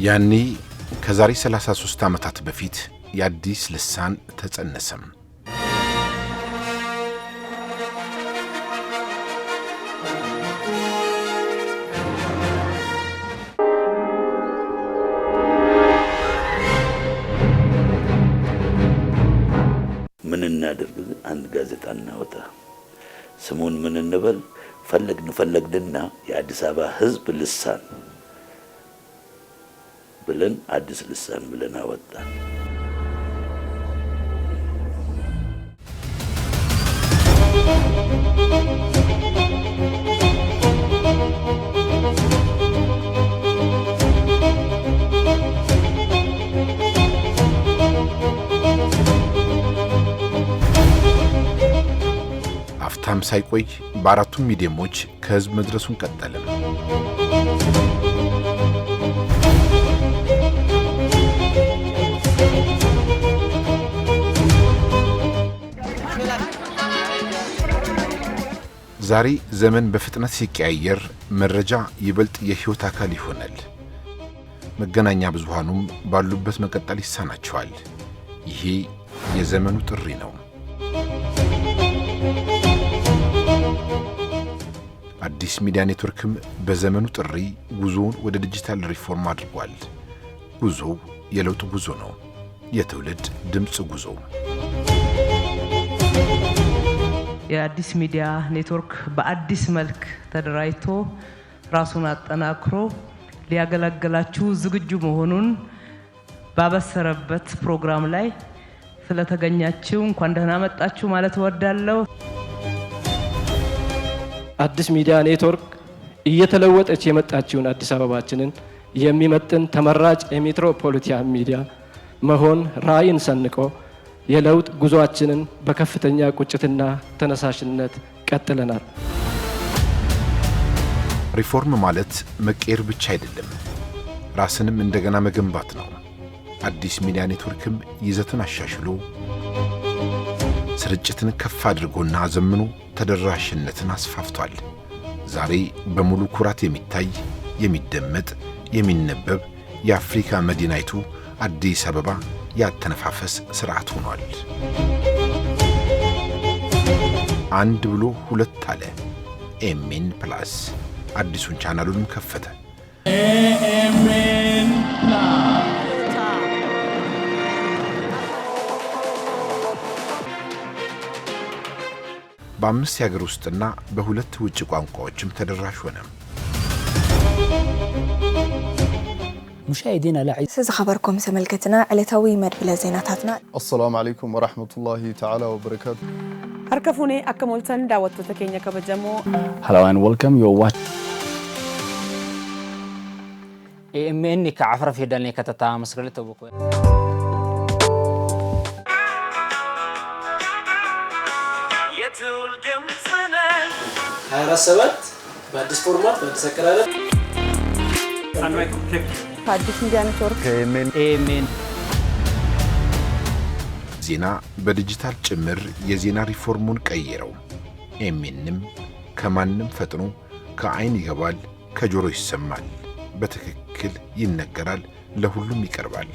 ያኔ ከዛሬ 33 ዓመታት በፊት የአዲስ ልሳን ተጸነሰም። ምን እናደርግ? አንድ ጋዜጣ እናወጣ። ስሙን ምን እንበል? ፈለግን ፈለግንና የአዲስ አበባ ሕዝብ ልሳን ብለን፣ አዲስ ልሳን ብለን አወጣን። አፍታም ሳይቆይ በአራቱም ሚዲየሞች ከህዝብ መድረሱን ቀጠለ። ዛሬ ዘመን በፍጥነት ሲቀያየር መረጃ ይበልጥ የሕይወት አካል ይሆናል። መገናኛ ብዙሃኑም ባሉበት መቀጠል ይሳናቸዋል። ይሄ የዘመኑ ጥሪ ነው። አዲስ ሚዲያ ኔትወርክም በዘመኑ ጥሪ ጉዞውን ወደ ዲጂታል ሪፎርም አድርጓል። ጉዞው የለውጥ ጉዞ ነው። የትውልድ ድምፅ ጉዞ። የአዲስ ሚዲያ ኔትወርክ በአዲስ መልክ ተደራጅቶ ራሱን አጠናክሮ ሊያገለግላችሁ ዝግጁ መሆኑን ባበሰረበት ፕሮግራም ላይ ስለተገኛችሁ እንኳን ደህና መጣችሁ ማለት እወዳለሁ። አዲስ ሚዲያ ኔትወርክ እየተለወጠች የመጣችውን አዲስ አበባችንን የሚመጥን ተመራጭ የሜትሮፖሊታን ሚዲያ መሆን ራዕይን ሰንቆ የለውጥ ጉዞአችንን በከፍተኛ ቁጭትና ተነሳሽነት ቀጥለናል። ሪፎርም ማለት መቀየር ብቻ አይደለም፣ ራስንም እንደገና መገንባት ነው። አዲስ ሚዲያ ኔትወርክም ይዘትን አሻሽሎ፣ ስርጭትን ከፍ አድርጎና አዘምኖ ተደራሽነትን አስፋፍቷል። ዛሬ በሙሉ ኩራት የሚታይ፣ የሚደመጥ፣ የሚነበብ የአፍሪካ መዲናይቱ አዲስ አበባ ያተነፋፈስ ስርዓት ሆኗል። አንድ ብሎ ሁለት አለ። AMN Plus አዲሱን ቻናሉንም ከፈተ። AMN Plus. በአምስት የሀገር ውስጥና በሁለት ውጭ ቋንቋዎችም ተደራሽ ሆነ። مشاهدينا الأعزاء ዝኸበርኩም ተመልከትና ዕለታዊ መድብለ ዜናታትና السلام عليكم ورحمة الله تعالى وبركاته. Harka fuunee akka mooltan daawwattoota keenya kabajamoo. Hello and welcome. You're watching AMN ka afar fidalni katata masgalito boko. የትውልድ ድምፅ ነን። 24/7 በአዲስ format፣ በአዲስ አቀራረብ። ከአዲስ ሚዲያ ኔትወርክ። AMN. ዜና በዲጂታል ጭምር የዜና ሪፎርሙን ቀየረው። AMN ም ከማንም ፈጥኖ ከአይን ይገባል፣ ከጆሮ ይሰማል፣ በትክክል ይነገራል፣ ለሁሉም ይቀርባል።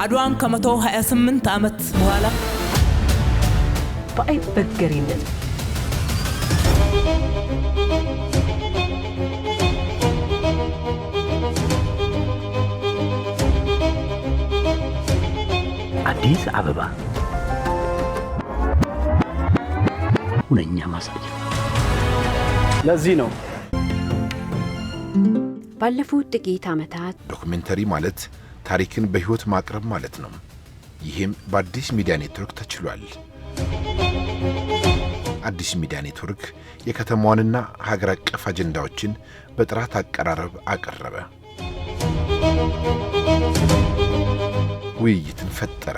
አድዋን ከ128 ዓመት በኋላ በአይበገሬነት። አዲስ አበባ ሁነኛ ማሳያ። ለዚህ ነው ባለፉት ጥቂት ዓመታት ዶክሜንተሪ ማለት ታሪክን በሕይወት ማቅረብ ማለት ነው። ይህም በአዲስ ሚዲያ ኔትወርክ ተችሏል። አዲስ ሚዲያ ኔትወርክ የከተማዋንና ሀገር አቀፍ አጀንዳዎችን በጥራት አቀራረብ አቀረበ። ውይይትን ፈጠረ፣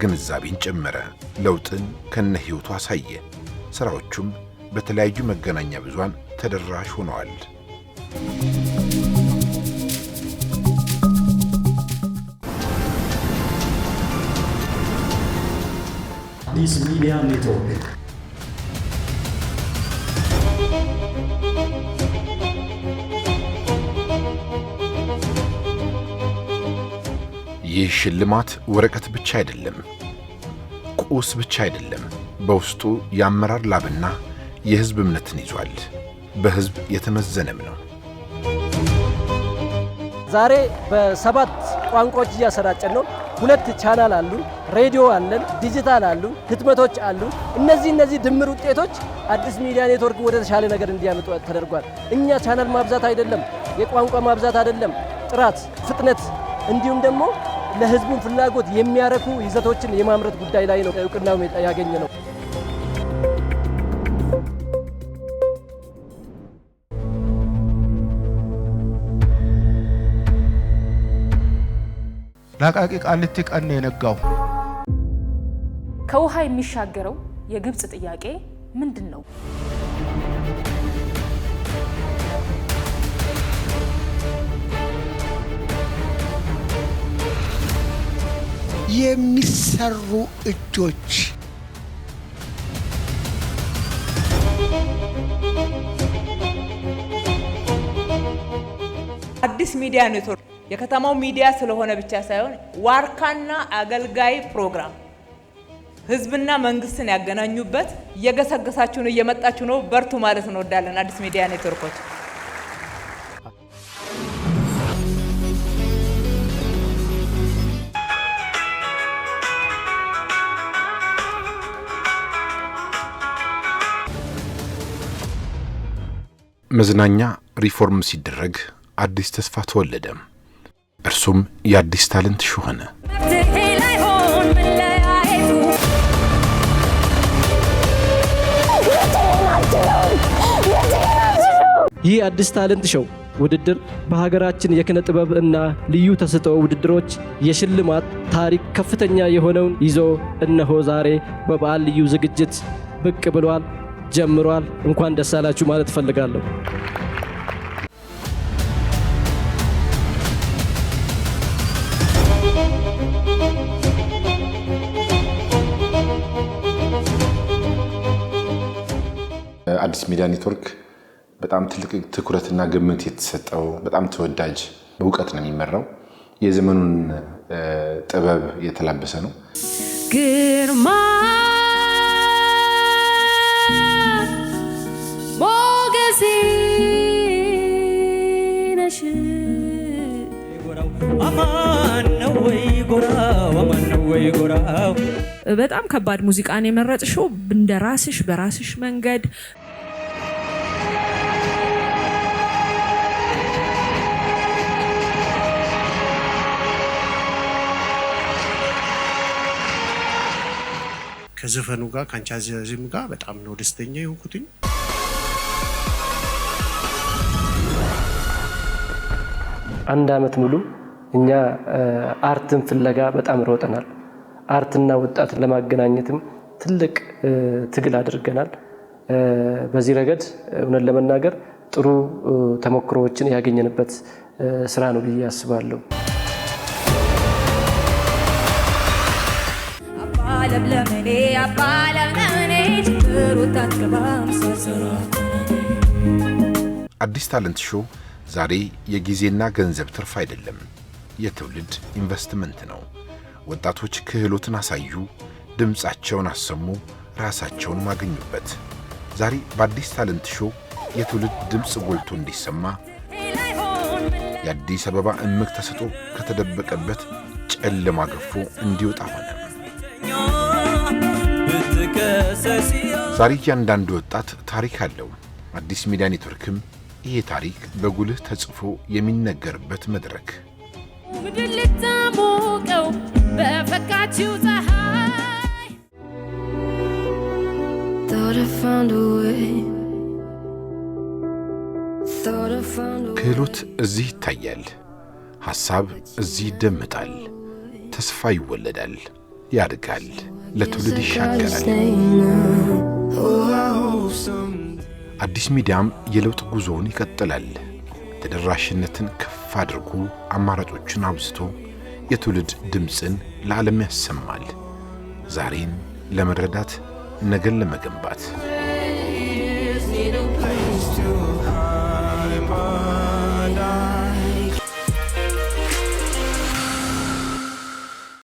ግንዛቤን ጨመረ፣ ለውጥን ከነ ሕይወቱ አሳየ። ሥራዎቹም በተለያዩ መገናኛ ብዙሃን ተደራሽ ሆነዋል። አዲስ ሚዲያ ኔትወርክ። ይህ ሽልማት ወረቀት ብቻ አይደለም፣ ቁስ ብቻ አይደለም። በውስጡ የአመራር ላብና የሕዝብ እምነትን ይዟል። በሕዝብ የተመዘነም ነው። ዛሬ በ7 ቋንቋዎች እያሰራጨን ነው። 2 ቻናል አሉ፣ ሬዲዮ አለን፣ ዲጂታል አሉ፣ ህትመቶች አሉ። እነዚህ ድምር ውጤቶች አዲስ ሚዲያ ኔትወርክ ወደ ተሻለ ነገር እንዲያመጡ ተደርጓል። እኛ ቻናል ማብዛት አይደለም፣ የቋንቋ ማብዛት አይደለም፣ ጥራት፣ ፍጥነት እንዲሁም ደግሞ ለህዝቡን ፍላጎት የሚያረኩ ይዘቶችን የማምረት ጉዳይ ላይ ነው እውቅናው ያገኘ ነው። ለአቃቂ ቃሊቲ ቀን ነው የነጋው። ከውሃ የሚሻገረው የግብጽ ጥያቄ ምንድን ነው? የሚሰሩ እጆች አዲስ ሚዲያ ኔትወርክ የከተማው ሚዲያ ስለሆነ ብቻ ሳይሆን ዋርካና አገልጋይ ፕሮግራም ህዝብና መንግስትን ያገናኙበት እየገሰገሳችሁ ነው፣ እየመጣችሁ ነው፣ በርቱ ማለት እንወዳለን። አዲስ ሚዲያ ኔትወርኮች መዝናኛ ሪፎርም ሲደረግ አዲስ ተስፋ ተወለደ። እርሱም የአዲስ talent show ሆነ። ይህ አዲስ talent show ውድድር በሀገራችን የኪነ ጥበብ እና ልዩ ተሰጥኦ ውድድሮች የሽልማት ታሪክ ከፍተኛ የሆነውን ይዞ እነሆ ዛሬ በበዓል ልዩ ዝግጅት ብቅ ብሏል፣ ጀምሯል። እንኳን ደስ አላችሁ ማለት እፈልጋለሁ። አዲስ ሚዲያ ኔትወርክ በጣም ትልቅ ትኩረትና ግምት የተሰጠው በጣም ተወዳጅ በእውቀት ነው የሚመራው። የዘመኑን ጥበብ የተላበሰ ነው። ግርማ ሞገሴ ነሽ። በጣም ከባድ ሙዚቃን የመረጥሽው እንደራስሽ በራስሽ መንገድ። ከዘፈኑ ጋር ከአንቺ አዚም ጋር በጣም ነው ደስተኛ የሆንኩትኝ። አንድ አመት ሙሉ እኛ art ን ፍለጋ በጣም ሮጠናል። art ና ወጣት ለማገናኘትም ትልቅ ትግል አድርገናል። በዚህ ረገድ እውነት ለመናገር ጥሩ ተሞክሮዎችን ያገኘንበት ስራ ነው ብዬ አስባለሁ። አዲስ talent show ዛሬ የጊዜና ገንዘብ ትርፍ አይደለም፣ የትውልድ ኢንቨስትመንት ነው። ወጣቶች ክህሎትን አሳዩ፣ ድምፃቸውን አሰሙ፣ ራሳቸውን ማገኙበት። ዛሬ በአዲስ talent show የትውልድ ድምፅ ጎልቶ እንዲሰማ የአዲስ አበባ እምቅ ተሰጥኦ ከተደበቀበት ጨለማ ገፎ እንዲወጣ ሆነ። ዛሬ እያንዳንዱ ወጣት ታሪክ አለው። አዲስ ሚዲያ ኔትወርክም ይሄ ታሪክ በጉልህ ተጽፎ የሚነገርበት መድረክ። ምድር ልታሞቀው በፈካችው ፀሐይ። ክህሎት እዚህ ይታያል፣ ሐሳብ እዚህ ይደመጣል፣ ተስፋ ይወለዳል፣ ያድጋል፣ ለትውልድ ይሻገራል። አዲስ ሚዲያም የለውጥ ጉዞውን ይቀጥላል። ተደራሽነትን ከፍ አድርጎ አማራጮችን አብዝቶ የትውልድ ድምፅን ለዓለም ያሰማል። ዛሬን ለመረዳት፣ ነገን ለመገንባት።